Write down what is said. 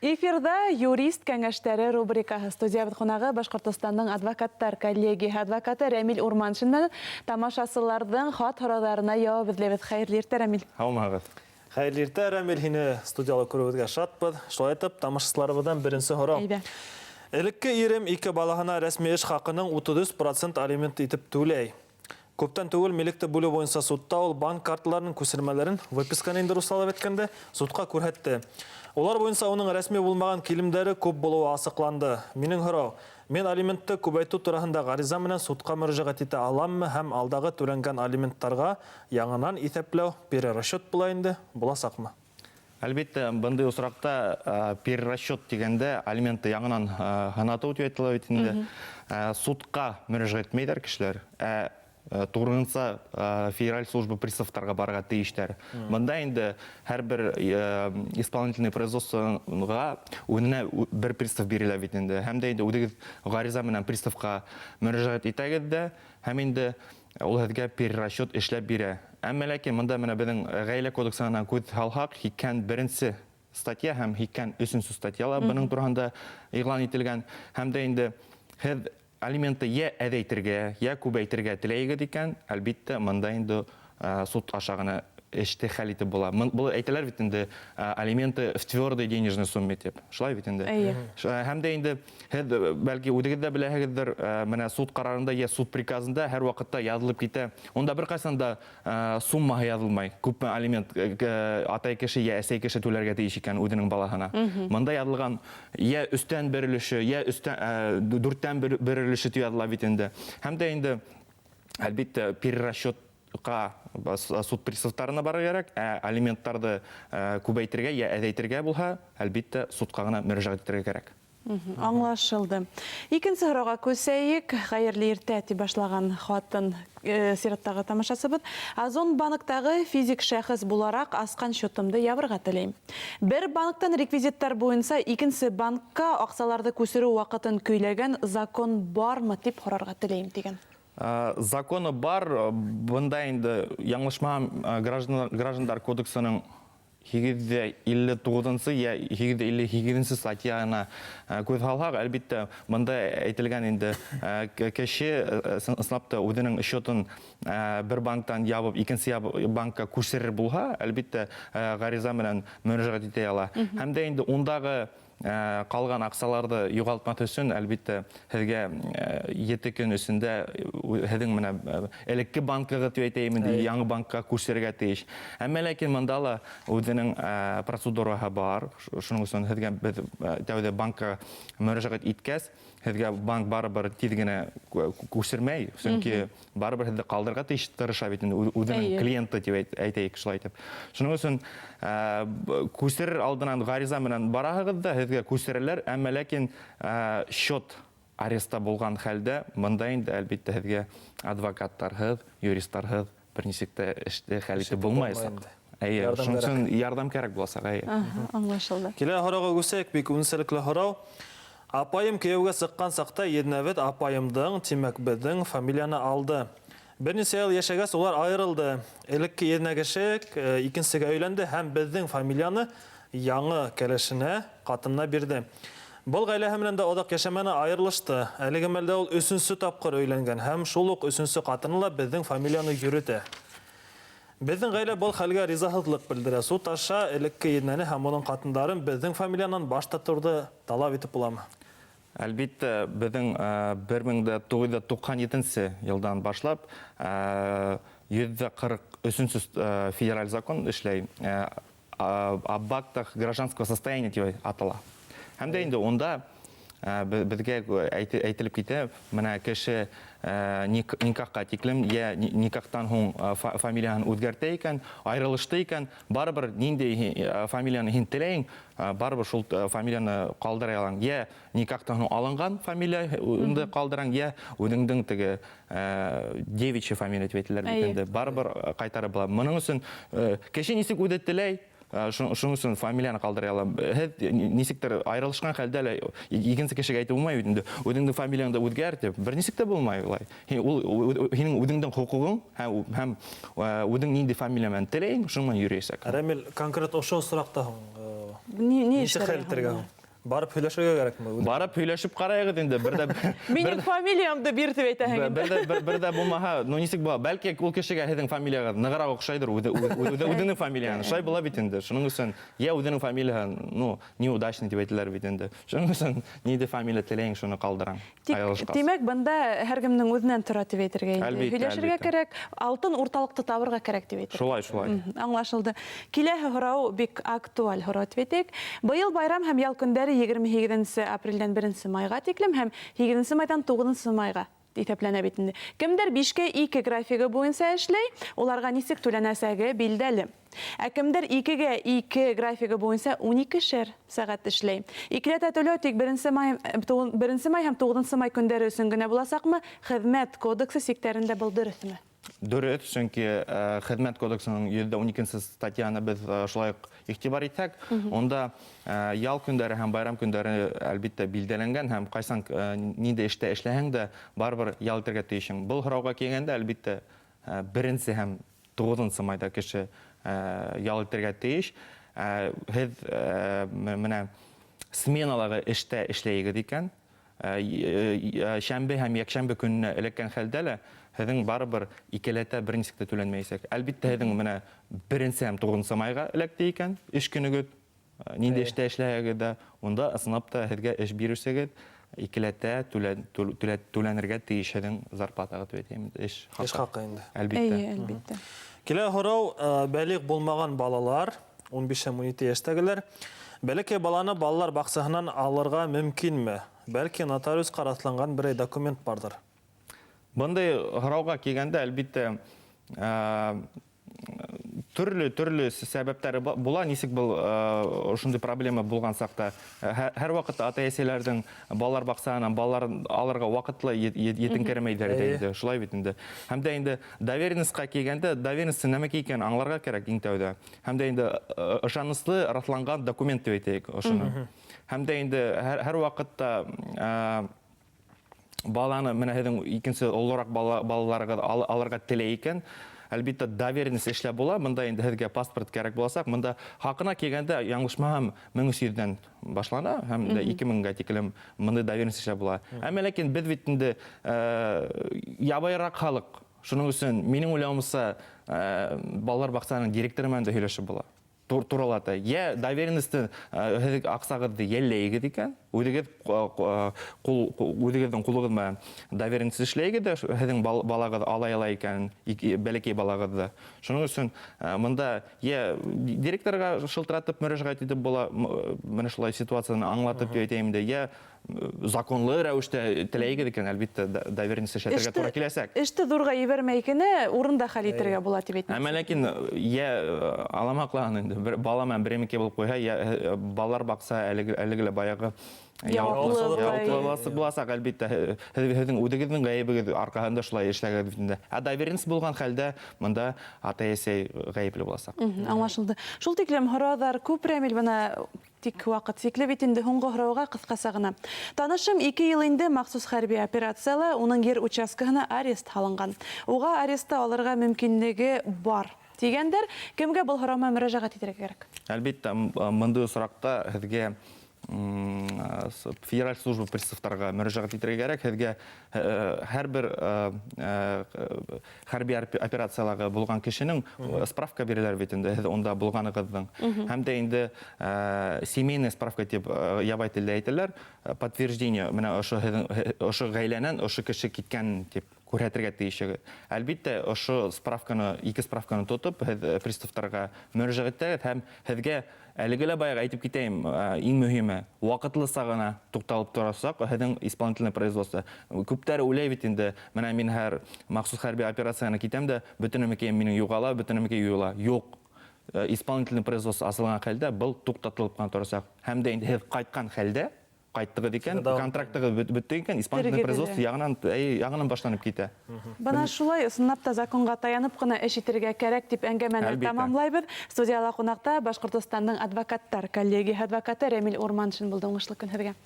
Эфирҙа «Юрист кәңәштәре» рубрикаһы. Студиябыҙ ҡунағы — Башҡортостандың адвокаттар коллегияһы адвокаты Рәмил Урманшин менән тамашасыларҙың хат һорауҙарына яуап эҙләйбеҙ. Хәйерле иртә, Рәмил! Һаумыһығыҙ! Хәйерле иртә, Рәмил, һине студияла күреүебеҙгә шатбыҙ. Шулай итеп, тамашасыларыбыҙҙан беренсе һорау. Әйҙә. Элекке ирем ике балаһына рәсми эш хаҡының 33 процент алимент итеп түләй. Күптән түгел милекте бүлеү буйынса судта ул банк карталарының күсермәләрен, выписканы инде руслалап әйткәндә, судҡа күрһәтте. Улар буйынса уның рәсми булмаған килемдәре күп булыуы асыҡланды. Минең һорау: мин алиментты күбәйтү тураһында ғариза менән судҡа мөрәжәғәт итә аламмы һәм алдағы түләнгән алименттарға яңынан иҫәпләү, перерасчет була инде, буласаҡмы? Әлбиттә, бындай осраҡта перерасчет тигәндә алиментты яңынан һанатыу тип әйтелә бит инде. Судҡа мөрәжәғәт итмәйҙәр кешеләр, ә турыһынса федераль служба приставтарға барырға тейештәр. Бында инде һәр бер исполнительный производствоға үҙенә бер пристав бирелә бит инде. Һәм дә инде үҙегеҙ ғариза менән приставҡа мөрәжәғәт итәгеҙ ҙә, һәм инде ул һеҙгә перерасчет эшләп бирә. Әммә ләкин бында менә беҙҙең Ғаилә кодексына күҙ һалһаҡ, 81-нсе статья һәм 83-нсе статьяла бының тураһында иғлан ителгән. Һәм дә инде һеҙ алиментты йә әҙәйтергә, йә күбәйтергә теләйегеҙ икән, әлбиттә, бында инде суд аша ғына эште хәл итеп була. Был әйтәләр бит инде, алименты в твердой денежной сумме тип. Шулай бит инде. Әйе. Һәм дә инде һеҙ бәлки үҙегеҙ ҙә беләһегеҙҙер, менә суд ҡарарында йә суд приказында һәр ваҡытта яҙылып китә. Унда бер ҡасан да суммаһы яҙылмай. Күпме алимент атай кеше йә әсәй кеше түләргә тейеш икән үҙенең балаһына. Монда яҙылған йә өстән бер өлөшө, йә өстән дүрттән бер өлөшө тип яҙыла бит инде. Һәм дә инде, әлбиттә, перерасчетка суд приставтарына барырға кәрәк, ә алименттарҙы күбәйтергә йә әҙәйтергә булһа, әлбиттә, судҡа ғына мөрәжәғәт итергә кәрәк. Аңлашылды. Икенсе һорауға күсәйек. «Хәйерле иртә», тип башлаған хатын сираттағы тамашасыбыҙ. «Озон банктағы физик шәхес булараҡ асҡан счетымды ябырға теләйем. Бер банктан реквизиттар буйынса икенсе банкка аҡсаларҙы күсереү ваҡытын көйләгән закон бармы, тип һорарға теләйем», тигән. Законы бар, бында инде яңылышмаһам, граждандар кодексының 859-нсы йә 858-нсе статьяһына күҙ һалһаҡ, әлбиттә, бында әйтелгән инде, кеше ысынлап та үҙенең счетын бер банктан ябып, икенсе банкка күсерер булһа, әлбиттә, ғариза менән мөрәжәғәт итә ала. Һәм дә инде ундағы ҡалған аҡсаларҙы юғалтмаҫ өсөн, әлбиттә, һеҙгә 7 көн эсендә һеҙҙең менә элекке банкығыҙ тип әйтәйем инде, яңы банкка күсерергә тейеш. Әммә ләкин бында ла үҙенең процедураһы бар. Шуның өсөн һеҙгә беҙ тәүҙә банкка мөрәжәғәт иткәс, һеҙгә банк барыбер тиҙ генә күсермәй, сөнки барыбер һеҙҙе ҡалдырырға тейеш, тырыша бит инде үҙенең клиенты тип әйтәйек шулай итеп. Шуның өсөн күсерер алдынан ғариза менән бараһығыҙ ҙа, һеҙгә күсерәләр, әммә ләкин счет ареста булған хәлдә бында инде, әлбиттә, һеҙгә адвокаттарһыҙ, юристарһыҙ бер нисек тә эште хәл итеп булмаясаҡ. Эйе, шуның өсөн ярҙам кәрәк буласаҡ, эйе. Аңлашылды. Килә һорауға күсәйек, бик үҙенсәлекле һорау. «Апайым кейәүгә сыҡҡан саҡта еҙнәбеҙ апайымдың, тимәк, беҙҙең фамилияны алды. Бер нисә йыл йәшәгәс, улар айырылды. Элекке еҙнә кеше икенсегә өйләнде һәм беҙҙең фамилияны яңы кәләшенә, ҡатынына бирҙе. Был ғаиләһе менән дә оҙаҡ йәшәмәне, айырылышты. Әлеге мәлдә ул өсөнсө тапҡыр өйләнгән һәм шул уҡ өсөнсө ҡатыны ла беҙҙең фамилияны йөрөтә. Беҙҙең ғаилә был хәлгә ризаһыҙлыҡ белдерә. Суд аша элекке еҙнәне һәм уның ҡатындарын беҙҙең фамилиянан баш тартыуҙы талап итеп буламы?» Әлбиттә, беҙҙең 1997 йылдан башлап 143-нсе федераль закон эшләй, «Об актах гражданского состояния» тип атала. Һәм дә инде унда беҙгә әйтелеп китә, менә кеше никахҡа тиклем йә никахтан һуң фамилияһын үҙгәртә икән, айырылышты икән, барыбер ниндәй фамилияны һин теләйең, барыбер шул фамилияны ҡалдыра алаң. Йә никахтан һуң алынған фамилияңды ҡалдыраң, йә үҙеңдең теге девичья фамилия тип әйтәләр бит инде, барыбер ҡайтарып була. Моның өсөн кеше нисек үҙе теләй, шуның өсөн фамилияны ҡалдыра ала. Һеҙ нисектер айырылышҡан хәлдә лә икенсе кешегә әйтеп булмай бит инде, үҙеңдең фамилияңды үҙгәрт тип, бер нисек тә булмай улай. Ул һинең үҙеңдең хоҡуғың һәм үҙең ниндәй фамилия менән теләйең, шуның менән йөрөйәсәк. Рәмил, конкрет ошо осраҡта һуң? Ни ни Нисек эшләргә хәл итергә һуң? һуң? Барып һөйләшергә кәрәкме? Барып һөйләшеп ҡарайығыҙ инде, бер дә Минең фамилиямды бир тип әйтәһең инде. Бер дә булмаһа, ну нисек була? Бәлки ул кешегә һеҙҙең фамилияғыҙ нығыраҡ оҡшайҙыр, үҙенең фамилияһын. Шулай була бит инде. Шуның өсөн йә үҙенең фамилияһын, ну, неудачный тип әйтәләр бит инде. Шуның өсөн ниндәй фамилия теләйһең, шуны ҡалдыраң. Тик, Айырылышҡас. тимәк, бында һәр кемдең үҙенән тора тип әйтергә инде. Әлбиттә, Һөйләшергә әлбиттә. кәрәк, алтын урталыҡты табырға кәрәк тип әйтергә. Шулай, шулай. Аңлашылды. Киләһе һорау бик актуаль һорау тип әйтәйек. Быйыл байрам һәм ял көндәре 28 апрелдән 1 майға тиклем һәм 8 майҙан 9 майға иҫәпләнә бит инде. Кемдәр 5-кә 2 графигы буйынса эшләй, уларға нисек түләнәсәге билдәле. Ә кемдәр 2-кә 2 графигы буйынса 12-шәр сәғәт эшләй. Икеләтә түләү тик 1 май һәм 9 май көндәре өсөн генә буласаҡмы? Хеҙмәт кодексы сиктәрендә был дөрөҫмө? Дөрөҫ, сөнки Хеҙмәт кодексының 112 статьяны беҙ шулай уҡ иғтибар итһәк, унда ял көндәре һәм байрам көндәре әлбиттә билдәләнгән һәм ҡайсан ниндәй эштә эшләһәң дә барыбер ял итергә тейешһең. Был һорауға килгәндә, әлбиттә, 1 һәм 9 майҙа кеше ял итергә тейеш. Һеҙ менә сменалағы эштә эшләйегеҙ икән, шәмбе һәм йәкшәмбе көнөнә эләккән хәлдә лә һеҙҙең барыбер икеләтә бер нисек тә түләнмәйәсәк. Әлбиттә, һеҙҙең менә 1 һәм 9 майға эләкте икән эш көнөгөҙ, ниндәй эштә эшләһәгеҙ ҙә, унда ысынлап та һеҙгә эш биреүсегеҙ икеләтә түләнергә тейеш һеҙҙең зарплатағыҙ тип әйтәйем инде, эш хаҡы. Эш хаҡы инде. Әлбиттә. Эйе, әлбиттә. Килә һорау, бәлиғ булмаған балалар, 15 һәм 17 йәштәгеләр, бәләкәй баланы балалар баҡсаһынан алырға мөмкинме? Бәлки нотариусҡа раҫланған берәй документ барҙыр. Бындай һорауға килгәндә, әлбиттә, төрлө сәбәптәре була. Нисек был, ошондай проблема булған саҡта, һәр ваҡытта ата-әсәләрҙең балалар баҡсаһынан балаларын алырға ваҡытлы етенкерәмәйҙәр инде, шулай бит инде. Һәм дә инде доверенностьҡа килгәндә, доверенность нәмәкәй икәнен аңларға кәрәк иң тәүҙә. Һәм дә инде ышаныслы раҫланған документ тип әйтәйек ошоно. Һәм дә инде һәр ваҡытта, баланы менә һеҙҙең икенсе олораҡ балаларығыҙ алырға теләй икән, әлбиттә, доверенность эшләп була. Бында инде һеҙгә паспорт кәрәк буласаҡ. Бында хаҡына килгәндә, яңылышмаһам, мең өс йөҙҙән башлана һәм дә 2000-гә тиклем мондый доверенность эшләп була. Әммә ләкин беҙ бит инде, ябайыраҡ халыҡ. Шуның өсөн минең уйлауымса, балалар баҡсаһының директоры менән дә һөйләшеп була. Туралата. Йә доверенносты, һеҙ аҡсағыҙҙы йәлләйегеҙ икән, үҙегеҙҙең ҡулығыҙ менән доверенность эшләйегеҙ ҙә, һеҙҙең балағыҙ алай ала икән, бәләкәй балағыҙҙы. Шуның өсөн, бында йә директорға шылтыратып мөрәжәғәт итеп була, менә шулай ситуацияны аңлатып тип әйтәйем дә, йә законлы рәүештә теләйегеҙ икән, әлбиттә, доверенность эшләтергә тура киләсәк. Эште ҙурға ебәрмәй генә урында хәл итергә була тип әйтмәксе. Әммә ләкин йә аламаҡлаһын инде, бер бала менән бер-ике булып ҡуйһа, йә балалар баҡса әлеге лә баяғы Яуаплылыҡ. яуаплылыҡ буласаҡ, әлбиттә, һеҙҙең үҙегеҙҙең ғәйебегеҙ арҡаһында шулай эшләгеҙ бит инде. Ә доверенность булған хәлдә бында ата-әсәй ғәйепле буласаҡ. Аңлашылды. Шул тиклем һорауҙар күп, Рәмил, бына тик ваҡыт сикле бит инде. Һуңғы һорауға ҡыҫҡаса ғына. Танышым 2 йыл инде махсус хәрби операцияла, уның ер участкаһына арест һалынған. Уға арестты алырға мөмкинлеге бар тигәндәр. Кемгә был һорау менән мөрәжәғәт итергә кәрәк? Әлбиттә, мондый осраҡта һеҙгә, федераль служба приставтарға мөрәжәғәт итергә кәрәк. Һеҙгә һәр бер хәрби операциялағы булған кешенең справка бирәләр бит инде, һеҙ унда булғанығыҙҙың. Һәм дә инде семейная справка тип ябай телдә әйтәләр, подтверждение, менә ошо һеҙҙең ошо ғаиләнән ошо кеше киткән тип күрһәтергә тейешегеҙ. Әлбиттә, ошо справканы, ике справканы тотоп, һеҙ приставтарға мөрәжәғәт итәгеҙ һәм һеҙгә әлеге лә баяғы әйтеп китәйем, иң мөһиме, ваҡытлыса ғына туҡталып торасаҡ һеҙҙең исполнительное производство. Күптәр уйлай бит инде, менә мин һәр махсус хәрби операцияны китәм дә, бөтөн өмөкәйем минең юғала, бөтөн өмөкәй юғала. Юҡ. Исполнительное производство асылған хәлдә был туҡтатылып ҡына торасаҡ. Һәм дә инде һеҙ ҡайтҡан хәлдә, ҡайттығыҙ икән, Сине дауам контрактығыҙ бөттө икән, исполнительное Тергеҙелә. производство яңынан башланып китә. Бына шулай, ысынлап та законға таянып ҡына эш итергә кәрәк тип әңгәмәне тамамлайбыҙ. Студияла ҡунаҡта Башҡортостандың адвокаттар коллегияһы адвокаты Рәмил Урманшин булды. Уңышлы көн һеҙгә.